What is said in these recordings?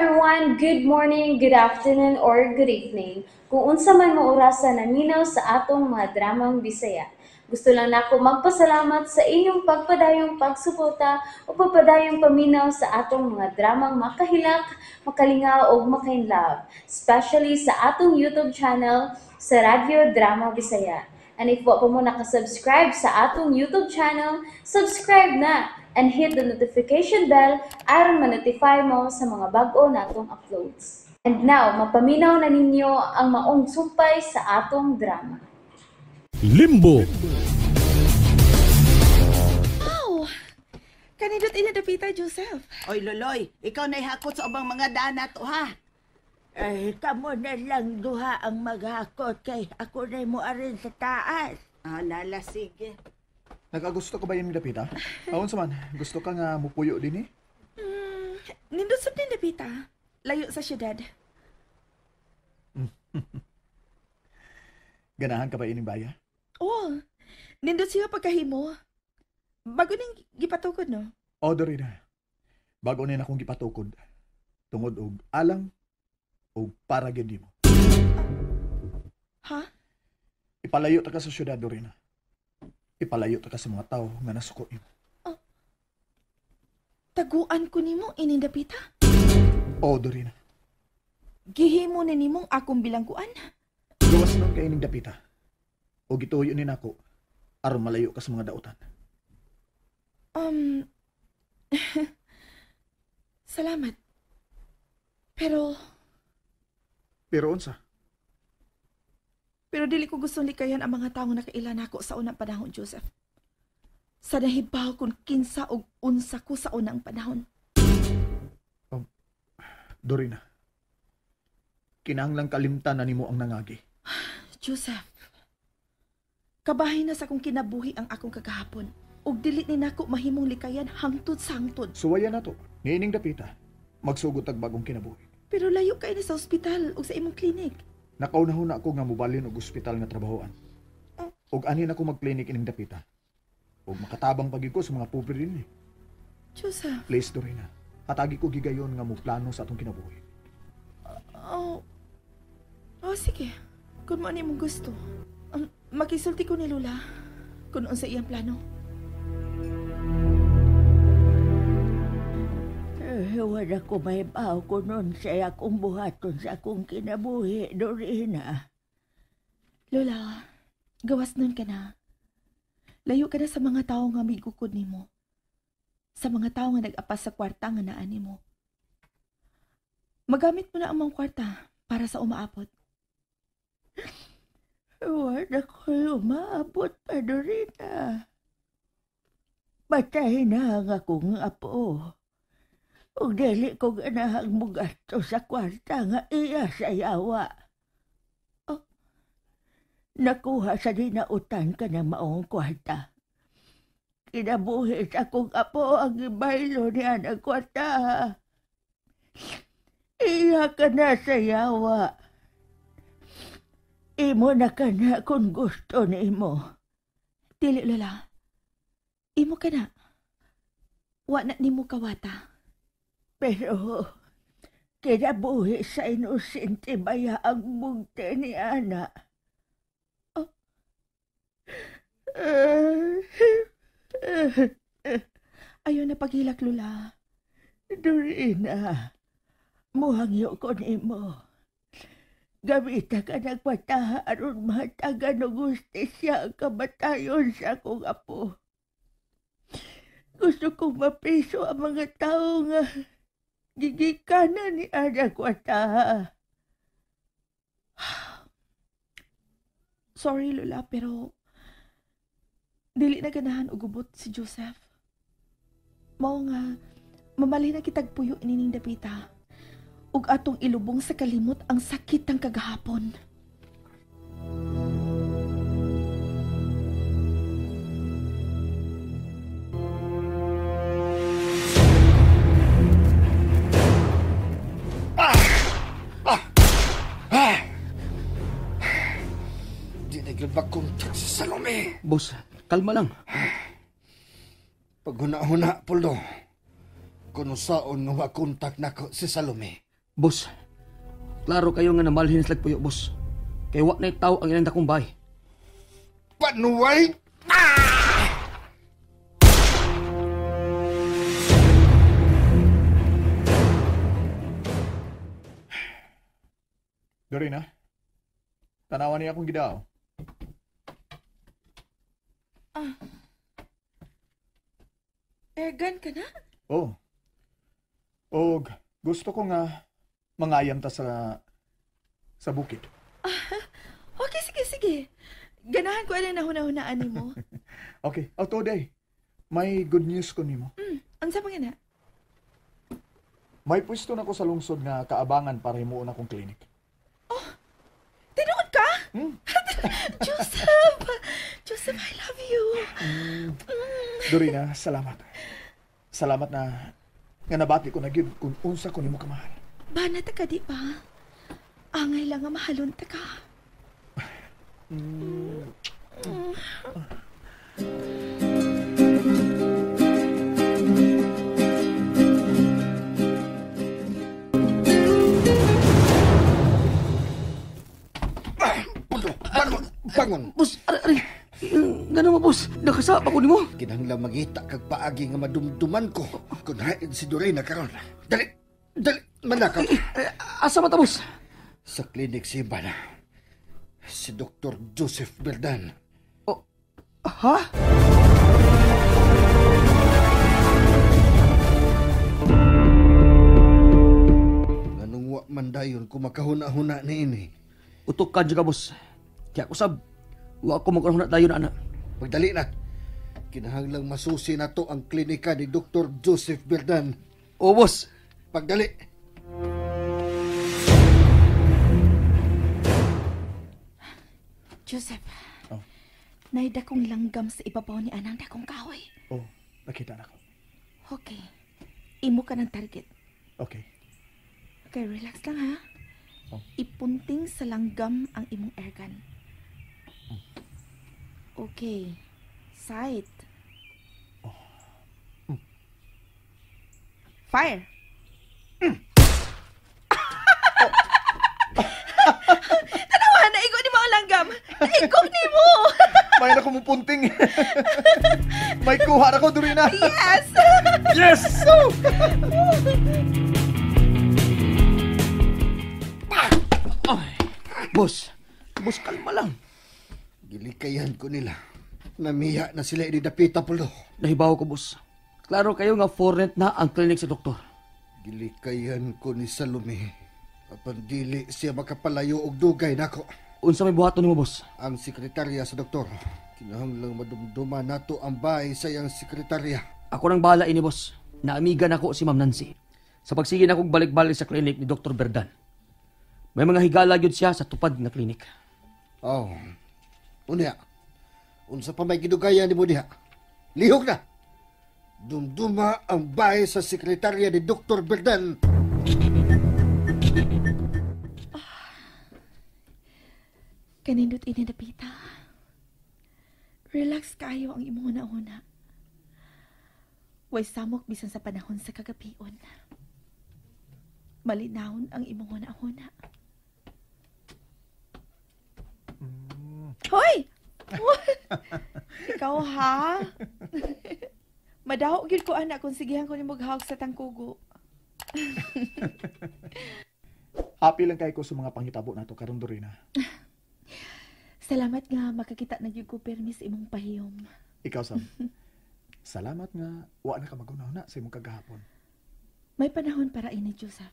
Everyone! Good morning, good afternoon, or good evening. Kung unsa man mo orasa naminaw sa atong mga dramang Bisaya. Gusto lang nako magpasalamat sa inyong pagpadayong pagsuporta o pagpadayong paminaw sa atong mga dramang makahilak, makalingaw o makainlove, especially sa atong YouTube channel sa Radyo Drama Bisaya. And if wa pa mo nakasubscribe sa atong YouTube channel, subscribe na and hit the notification bell aron ma-notify mo sa mga bag-o natong uploads. And now, mapaminaw na ninyo ang maong sumpay sa atong drama. Limbo. Wow! Kanindot ina dapita, Joseph. Oy, Loloy, ikaw na'y hakot sa ubang mga daan nato, ha? Ay, kamo na lang duha ang maghakot kay ako na'y muarin sa taas. Ah, nala, sige. Nagagusto ka ba yung dapita? Aon sa man, gusto ka nga mupuyo din eh? Nindot sab din dapita. Layo sa syudad. Ganahan ka ba ining baya? Oo. Nindot siya pagkahimo. Bago ning gipatukod, no? O, Dorina. Bago na akong gipatukod. Tungod og alang og para gyud nimo. Ha? Ipalayo ta ka sa syudad, Dorina. Ipalayo ta ka sa mga tao nga nasuko nimo. Oh. Taguan ko nimo ining dapita? O, Dorina. Gihimo ni nimong akong bilangguan? Gawas nun kay ining dapita. O gituyo ni nako aron malayo ka sa mga dautan. Salamat. Pero Pero unsa? Pero dili ko gustong likayan ang mga taong nakaila nako sa unang panahon, Joseph. Sa nahibaw kung kinsa og unsa ko sa unang panahon. Dorina, kinahanglang kalimtan na nimo ang nangagi. Joseph, kabahin na sa akong kinabuhi ang akong kagahapon. Ug dili ni nako mahimong likayan hangtod sa hangtod. Suwayan na to. Niining dapita, magsugod tag bagong kinabuhi. Pero layo kay na sa ospital ug sa imong klinik. Nakaunahon ako nga mobalhin og ospital nga trabahoan. Ug anin ako magklinik ining dapita. Ug makatabang pagid ko sa mga pobre din eh. Joseph. Please, Dorina. Hatagi ko gigayon nga mo plano sa atong kinabuhi. Oh. Oh, sige. Kung mo ani mong gusto. Makisulti ko ni Lola kung unsa iyang plano. Wala ko mahibaw ko nun sa akong buhaton sa akong kinabuhi, Dorina. Lola, gawas nun ka na. Layo ka na sa mga tao nga migukod nimo. Sa mga tao nga nag-apas sa kwarta nga naa nimo. Magamit mo na ang mga kwarta para sa umaabot. Wala ko'y umaabot pa, Dorina. Patay na ang akong apo. Ug dili ko ganahang mugasto sa kwarta nga iya sa yawa. Oh. Nakuha sa dinautan ka ng maong kwarta. Kinabuhi sa akong apo ang ibaylo niya ng kwarta. Iya ka na sa yawa. Imo na ka na kung gusto nimo. Dili, Lola. Imo ka na. Wa na nimo kawata. Pero kinabuhi sa inosente baya ang bugte ni Ana. Oh. Ayaw na paghilak, Lola. Dorina, muhangyo ko nimo. Gamita ka nagpataha aron mahatagan og hustisya ang kamatayon sa akong apo. Gusto kong mapiso ang mga tao nga gigikanan ni Ana kwartaha. Sorry, Lola, pero dili na ganahan og gubot si Joseph. Mao nga, mamali na kitag puyo inining dapita. Ug atong ilubong sa kalimot ang sakit ng kagahapon. Di na gyud makontak si Salome. Boss, kalma lang. Paghuna-huna, Poldo. Kung saon nga makontak nako si Salome. Boss, klaro kayo nga namalhin sa lagpuyo, boss. Kay wa na'y tao ang ilang dakong bahay. Panuway! Ah! Dorina, tanawan niya akong gidao. Ah. Airgun ka na? Oh. Og gusto ko nga mangayam ta sa bukid. Okay, sige. Ganahan ko alin na huna-hunaan nimo. Okay, oh, today. May good news ko nimo. Unsa pa nga na? May pwesto na ko sa lungsod nga kaabangan para himuon akong clinic. Oh, tinuod ka? Hmm? Joseph! Joseph, I love you. Dorina, salamat. Salamat na nga nabati ko na gyud kung unsa ko nimo kamahal. Bana ta ka di ba? Angay lang nga mahalon ta ka. Pundo, bangon, bangon. Boss, aray. Gano mo, boss? Nakasapa ko nimo. Kinahanglan mangita kag paagi nga madumduman ko kung hain si Dorina karon. Dali, dali, manakaw. Asa man ta, boss? Sa klinik si Imbana. Si Dr. Joseph Berdan. Oh, ha? Nganong wa man dayon ko makahuna-huna niini. Utok ka dyan ka, boss. Kaya kusab, wa ko magkahuna dayon, anak. Pagdali na. Kinahanglang masusi na to ang klinika ni Dr. Joseph Berdan. O, boss. Pagdali. Joseph, Oh. Naida kong langgam sa ibabaw ni anang dakong kahoy. Oh, nakita na ko. Okay. Imo ka ng target. Okay. Okay, relax lang ha. Oh. Ipunting sa langgam ang imong airgun. Okay. Sight. Oh. Fire! Tanawa, naigo ni mo ang langgam! Naigo ni mo! May na kumupunting. May kuha na ko, Dorina. Yes! Yes! Ay, boss. Boss, kalma lang. Gilikayan ko nila. Namiya na sila inidapita, Polo. Nahibaw ko, boss. Klaro kayo nga for rent na ang klinik sa doktor. Gilikayan ko ni Salome. Apan dili siya makapalayo og dugay nako. Unsa may buhaton nimo, boss? Ang sekretarya sa doktor. Kinahanglang madumduma nato ang bahay sa iyang sekretarya. Ako nang bahala ini, boss. Naamigan ako si Ma'am Nancy. Sa pagsige na akong balik-balik sa klinik ni Dr. Berdan. May mga higala gyud siya sa tupad na klinik. Oh. Unya. Unsa pa may gidugayan nimo diha? Lihok na. Dumduma ang bahay sa sekretarya ni Dr. Berdan. Kanindot ini dapita. Relax kayo ang imong una-una. Way samok bisan sa panahon sa kagabion. Malinawon ang imong una-una. Hoy! Ikaw ha? Madaho gyud ko anak kung sigihan ko nimo maghawak sa tangkugo. Happy lang kay ko sa mga pangitabo nato karon, Dorina. Salamat nga makakita na gyud ko permi sa imong pahiyom. Ikaw, Sam. Salamat nga wa na ka maghuna-huna sa imong kagahapon. May panahon para ini, Joseph.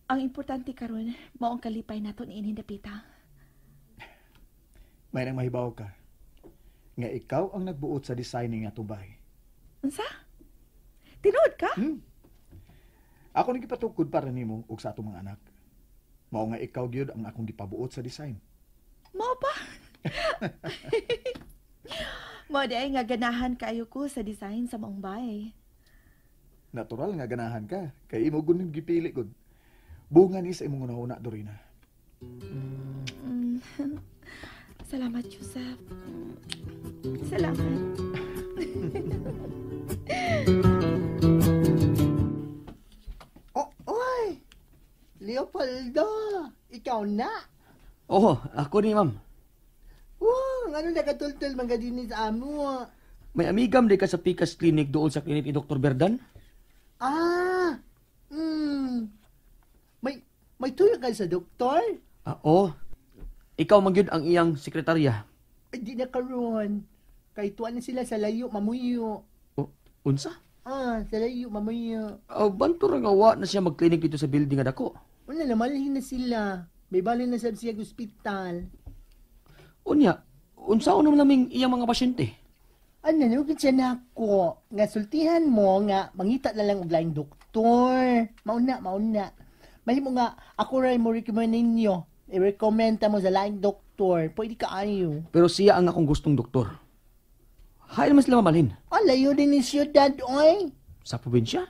Ang importante karon mao ang kalipay nato niini dapita. May nang mahibaw ka nga ikaw ang nagbuot sa designing atong bahay. Unsa? Tinuod ka? Ako nang gipatukod para nimo ug sa atong mga anak. Mao nga ikaw gyud ang akong gipabuot sa design. Mao pa. Mao di ay nga ganahan kayo ko sa design sa maong bahay. Natural nga ganahan ka kay imo gud ning gipili gud. Bunga ni sa imong una-una, Dorina. Salamat, Joseph. Salamat. Oh, oy. Leopoldo, ikaw na. Oo, ako ni ma'am. Wow, ano nakatultol mga dinhi sa amo? May amigam di ka sa Pikas Clinic doon sa clinic ni Dr. Berdan? Ah, May tuyo ka sa doktor? Ah, oo. Ikaw man gyud ang iyang sekretarya. Ay, di na karon. Kay tuwa na sila sa layo, mamuyo. O, unsa? Ah, sa layo, mamuyo. Oh, banto ra nga wa na siya mag-clinic dito sa building nga dako. Una na, malhin na sila. May balin na sab siya ospital. Unya, unsa naman naming iyang mga pasyente? Ano, nugid siya nako. Nga sultihan mo nga mangita na lang og laing doktor. Mauna, mauna. Mahimo nga ako ray mo recommend ninyo. I-recommend ta mo sa laing doktor. Pwede ka ayo. Pero siya ang akong gustong doktor. Hain man sila mamalhin. Ah, layo din ni siyudad, oy. Sa probinsya?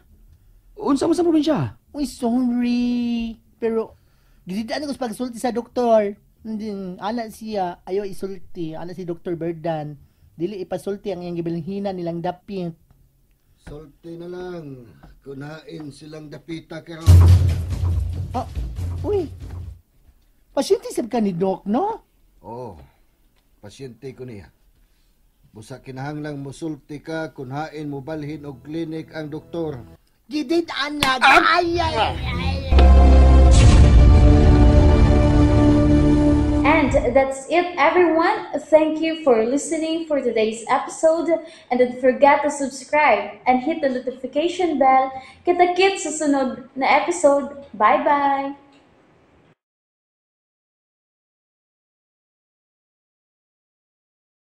Unsa man sa probinsya? Uy, sorry. Pero, gididaan ko sa pagsulti sa doktor. Hindi, ana siya, ayaw isulti. Ana si Dr. Berdan. Dili ipasulti ang iyang gibilhinan nilang dapit. Sulti na lang. Kunain silang dapita karon. Ah, uy. Pasyente sab ka ni Doc, no? Oo. Pasyente ko niya. Busa kinahanglang musulti ka kun hain mo balhin og clinic ang doktor. Gidid anak. Ay, ay, ay, ay. And that's it, everyone. Thank you for listening for today's episode. And don't forget to subscribe and hit the notification bell. Kita-kits sa sunod na episode. Bye-bye!